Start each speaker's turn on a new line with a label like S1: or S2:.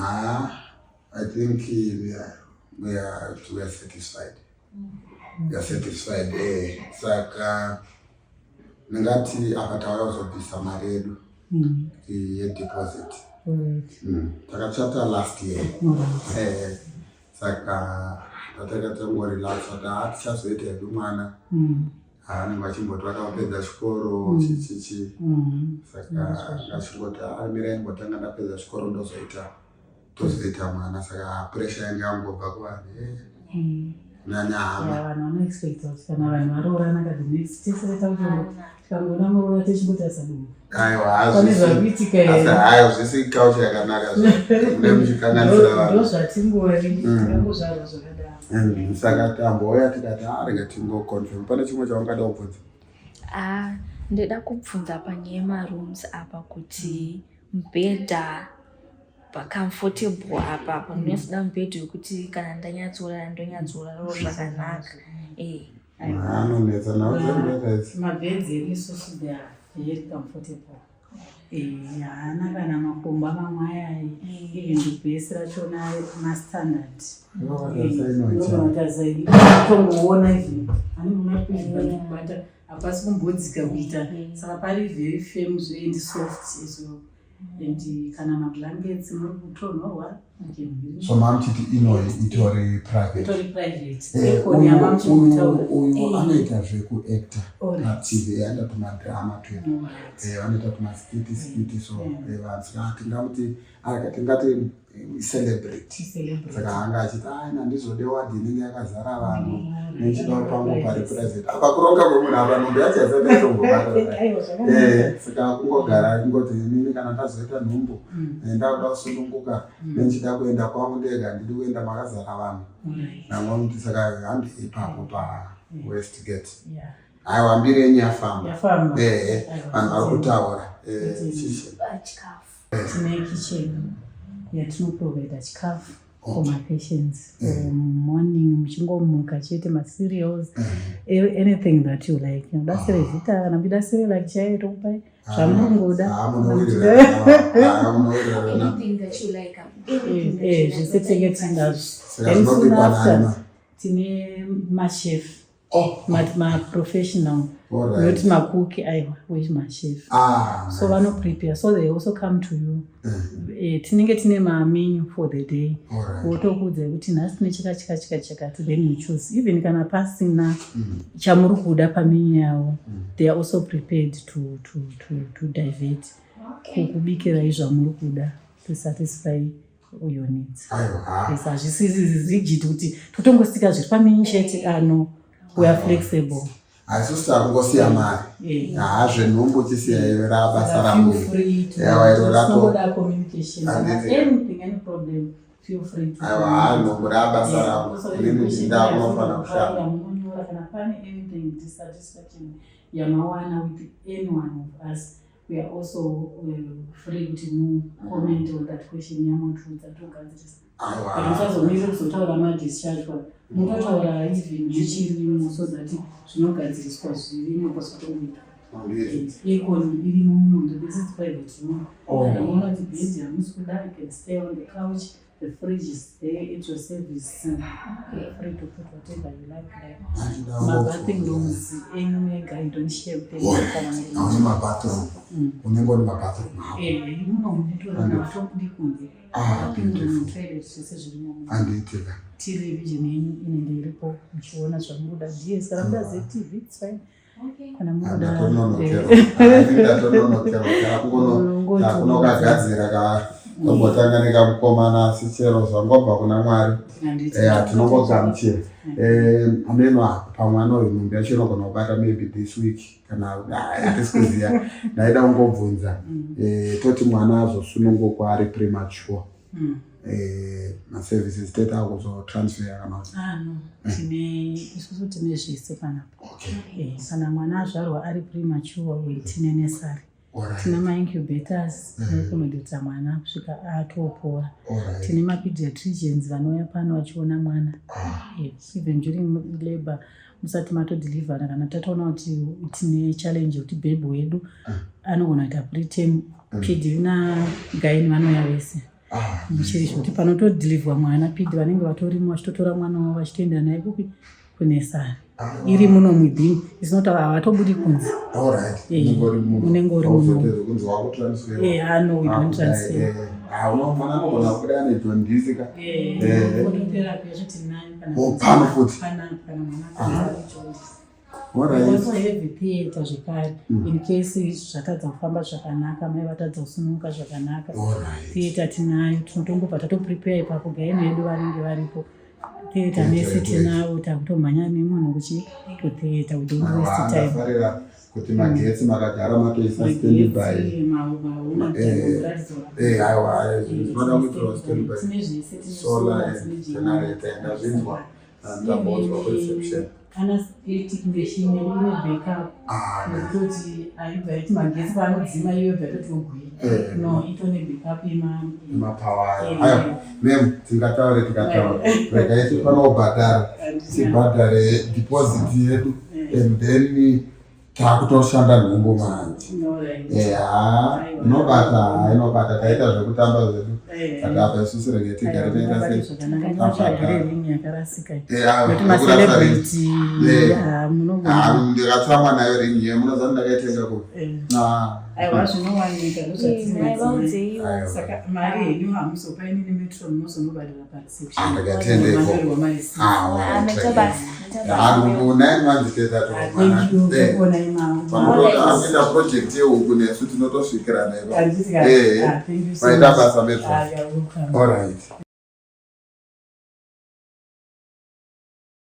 S1: Ha, I think we are satisfied. We are satisfied. Saka ndingati apa tauya kuzobvisa mari yedu yedeposit. Takachata last year. Saka tatanga tangorelaxa kuti haa, tichazoita hedu mwana. Haanenge vachimboti vakapedza chikoro, chichichi. Saka ngachingoti amirai mbotanga ndapedza chikoro, ndozoita, tozoita mwana. Saka pressure yange yangobva kuvanhu, kunyanya hama.
S2: Yeah, vanhu vanoexpecta kuti kana vanhu varoorana ka, the next tese tikangoona muroora techingotarisa dumbu.
S1: Aiwa.
S2: Pane zvakuitika here?
S1: Aiwa, zvisi culture yakanaka, mune muchikanganisira vanhu.
S2: Ndo zvatingori, tingangozvarwa zvakadaro.
S1: Saka tambouya tikati a, rega tingoconfirm. Pane chimwe chaungada kubvunza?
S3: Ah, ndoda kubvunza panyaya yemarooms apa kuti mubhedha pacomfortable apa panonyasoda mubhedha wekuti kana ndanyatsorara ndonyatsorarawo zvakanaka.
S1: Anonetsa nawo dzemubhedha idzi.
S2: Mabhedzi edu isusu, they are very comfortable. Haana kana makomba mamwe aya, even the base rachona mastandard. Unotarisa, tongoona even anenge kubata hapasi kumbodzika kuita, saka pari very firm and soft as well. And kana mablankets muri kutonhorwa.
S1: So mamuchiti inoyi itori private?
S2: Itori private.
S1: Uyu
S2: Yamamuchimbotaura.
S1: Uyu anoita zvekuacta paTV, anoita tumadrama twedu. Vanoita tumaskiti skiti, so vanhu saka tingamuti tingati celebrity. Saka anga achiti ai, handizode wadhi inenge yakazara vanhu, nechidawo pangu pari private. Apa kuronga kwemunhu apa, nhumbu yacho haisati yatombobata.
S2: Aiwa, zvakanaka.
S1: Saka kungogara kungoti inini kana ndazoita nhumbu, ndakuda kusununguka, nenchida kuenda kwangu ndega, handidi kuenda makazara vanhu. Nangomuti saka handi ipapo paWestgate. Aiwa, mbiri yenyu yafamba.
S2: Yafamba.
S1: Ehe, vanhu vari kutaura. Chichi.
S3: Chikafu?
S2: Tine kitchen yatinoprovida chikafu for mapatients. Morning muchingomuka chete, macereals, anything that you like. Unoda Cerevita, kana muchida Cerelac chaiyo, tokupai zvamunongoda.
S1: Ah, munowirirana. Ah, munowirirana.
S3: Anything that you like. Anything that you like.
S2: Zvese tinenge tinazvo.
S1: Saka
S2: Then soon
S1: zvinobikwa
S2: after
S1: nani?
S2: tine machef, maprofessional, not makuki, aiwa, wemachef.
S1: Ah,
S2: So vanoprepare, so they also come to you. Tinenge tine mamenu for the day, votokuudzai kuti nhasi tine chaka chaka chaka chakati, then you choose. Even kana pasina chamuri kuda pamenu yavo, they are also prepared to divert kukubikirai zvamuri kuda to satisfy your needs.
S1: Aiwa.
S2: Yes, hazvisi rigid kuti totongostika zviri pamenu chete. Ah, no, we are flexible.
S1: Haisusu takungosiya mari. Haa, zvenhumbu chisiyai, rabasa
S2: Saka feel free to
S1: Ewa, iro rato
S2: tinongoda communication. Kana
S1: Handiti.
S2: anything, any problem, feel free to
S1: Aiwa, haa, nhumbu rabasa rangu, inini ndakunofana kushanda.
S2: Munonyora kana pane anything dissatisfaction yamawana with any one of us. We are also free kuti mucomment on that question yamotiudza, togadzirisa. But musazomirire kuzotaura madischargewa, mutotaura even muchirimo so that zvinogadziriswa zvirimo pazotongoitwa. Aircon irimo muno. This is private room. Kana maona kuti bhedhi hamusi kuda, you can stay on the couch. The fridge is there at your service. Feel free to put whatever you like there. Mabathing rooms enyu mega, you don't share with anyone kana muri.
S1: Aune mabathroom? Unenge une mabathroom ako?
S2: Muno munotorana, vatobudi kunze.
S1: Ah, beautiful.
S2: Toilet, zvese zvirimo.
S1: Andiitika.
S2: Television yenyu inenge iripo, muchiona zvamunoda. Ds, kana muda ZTV, it's fine. Kana munoda
S1: Ndatononokerwa, ndatononokerwa. Takunokagadzira ka, tombotanga nekamukomana, asi chero zvangobva kuna Mwari. Tinongogamuchira. Ameno pamwana uyu nhumbu yacho inogona kubata maybe this week kana hatisi kuziva. Ndaida kungobvunza, toti mwana azosunungukwa ari premature, maservices tete akuzotransfer kana kuti?
S2: Ah, no, tine isusu tine zvese panapa. Kana mwana azvarwa ari premature, we tine nursery, tine maincubators anoaccommodata mwana kusvika atopora. Tine mapediatricians vanouya pano vachiona mwana. Even during labor, musati matodhilivhara, kana tatoona kuti tine challenge yekuti bhebhi wedu anogona kuita preterm, pedi nagaini vanouya vese.
S1: Ah,
S2: Muchiri zvekuti panotodhilivhwa mwana pidi vanenge vatorimo vachitotora mwana wavo vachitoenda naye kupi kunesari.
S1: Ah.
S2: Iri muno within. It's not havatobudi kunze.
S1: All right.
S2: Eh,
S1: Unenge uri muno.
S2: unenge uri muno.
S1: Hauzoite zvekunzi wakutransfer.
S2: Eh, ah, no, we
S1: Ah,
S2: don't
S1: kudai,
S2: transfer.
S1: eh. Ah, mwana anogona kubuda ane jaundice ka.
S2: Eh,
S1: Eh.
S2: phototherapy yacho tinayo kana
S1: Oh, pano futi.
S2: Pana kana mwana
S1: Ah.
S2: akazara jaundice.
S1: All
S2: We
S1: right.
S2: also have theatre zvekare in case zvatadza kufamba zvakanaka mai vatadza kusununguka zvakanaka.
S1: All right.
S2: Theatre tinayo, tinotongobva tatoprepare ipapo gaini yedu vanenge varipo. Theatre
S1: Theatre
S2: nesi
S1: yedu.
S2: tinavo, takutomhanya nemunhu kuchi kutheatre, we don't waste
S1: Aiwa,
S2: time.
S1: ndafarira kuti magetsi makagara matoisa standby.
S2: Magetsi, maona
S1: Eh,
S2: kuratidzwa.
S1: Eh, aiwa, zvinoda kuitirwa standby.
S2: Tine zvese, tine
S1: Solar
S2: solar,
S1: and
S2: tine
S1: generator, ndazvinzwa. Ndambonzwa kureception.
S2: Anaesthetic machine ine backup
S1: Ah, nice.
S2: yekutoti aibva yati magetsi paanodzima iyo yobva yatoti ogwira.
S1: Eh.
S2: No, itone backup yema
S1: Mapower ayo.
S2: Eh.
S1: Aiwa, ma'am, tingataure tikataura. Regai tifanobhadhara. Tibhadhare deposit yedu and then takutoshanda nhumbu manje.
S2: Alright.
S1: Eya, inobata, ha, inobata. Taita zvekutamba zvedu.
S2: Eh.
S1: But apa isusu regai tigare
S2: Aiwa,
S1: taita
S2: munobate
S1: sei.
S2: zvakanaka.
S1: Tabhadhara.
S2: Ndinotsvaga ring yakarasika iyi.
S1: Eya,
S2: Nekuti
S1: yekurasa ring.
S2: macelebrity
S1: Eh.
S2: ah, munogona.
S1: Ah, ndakatsamwa nayo ring iye munoziva ndakaitenga kupi.
S2: Eh.
S1: Ah.
S2: Aiwa, zvinowanika ndozvatinazvo.
S3: Vaudzeiwo.
S1: Aiwa.
S2: Saka mari yenyu hamuzopa inini metro, munozonobhadhara pareception.
S1: Ah, ndakatenda ikoko.
S2: Manyorerwa mareceipt.
S1: Ah, all right.
S3: Maita basa. Maita
S1: Ah,
S3: basa.
S1: nhumbu 9 months teta
S2: Ah, thank you. Kuona imavo.
S1: Panotoda akuita project yehuku nesu tinotosvikirana ipapo.
S2: Handiti ka?
S1: Eh,
S2: Ah, thank you so
S1: Maita
S2: much.
S1: basa metro.
S2: Ah, you're welcome.
S1: All right.